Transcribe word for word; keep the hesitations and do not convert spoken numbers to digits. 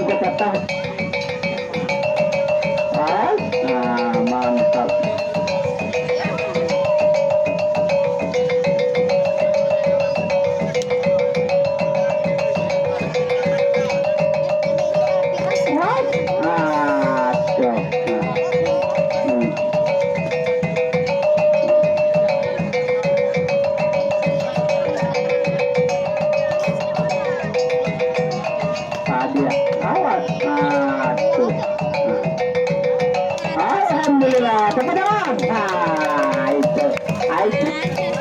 Patah. Ah, ah, mantap. Ah, tuh. Hmm. Hadiah. Awas. Ah, tuh. Alhamdulillah. Tepuk tangan. Ah, itu. Ah, itu.